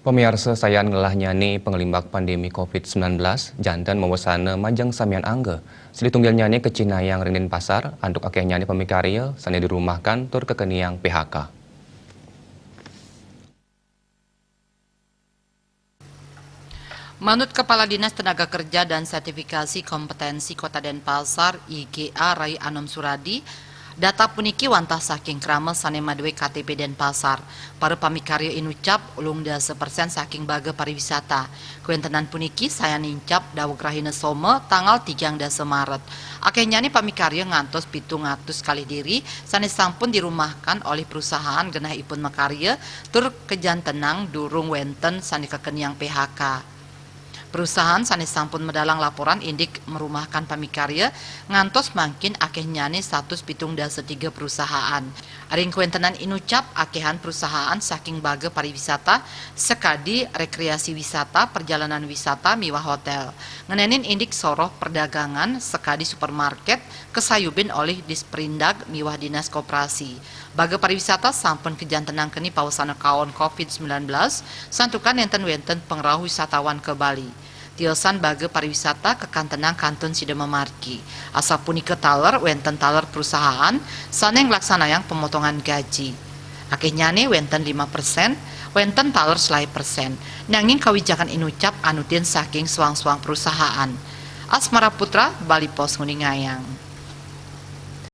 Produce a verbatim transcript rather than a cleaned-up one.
Pamiarsa, sayan ngelah nyane pangelimbak pandemi covid sembilan belas, janten mawasana majeng samian angga. Sidi tunggil nyane kecih nayang ring Denpasar, antuk akeh nyane pamikarya sane dirumahkan tur kakeniang P H K. Manut Kepala Dinas Tenaga Kerja dan Sertifikasi Kompetensi Kota Denpasar, I G A, Rai Anom Suradi, data puniki wantah saking krama sane madue K T P Denpasar. Para pamikarya inucap ulung dasa persen saking baga pariwisata. Kawentenan puniki sayan nincap daweg rahina Soma tanggal tigang dasa Maret. Akehnyane pamikarya ngantos pitung atus kalih diri sane sampun dirumahkan olih perusahaan genahipun makarya tur kajantenang durung wenten sane kakeniang P H K. Perusahaan sane sampun medalang laporan indik merumahkan pamikarya ngantos mangkin akehnyane satus pitung dasa tiga perusahaan. Ring kawentenan inucap akehan perusahaan saking baga pariwisata sakadi rekreasi wisata, perjalanan wisata miwah hotel. Ngenenin indik soroh perdagangan sakadi supermarket kasayubin olih Disperindag miwah Dinas Koperasi. Baga pariwisata sampun kajantenang keni pawasana kaon covid sembilan belas, santukan nenten wenten pangrauh wisatawan ka Bali. Tiosan baga pariwisata kakantenang kantun sida mamargi. Asapunika taler wenten taler perusahaan sane nglaksanayang pemotongan gaji. Akehnyane wenten lima persen, wenten taler selae persen, nanging kawijakan inucap anutin saking suang-suang perusahaan. Asmara Putra, Bali Post nguningayang.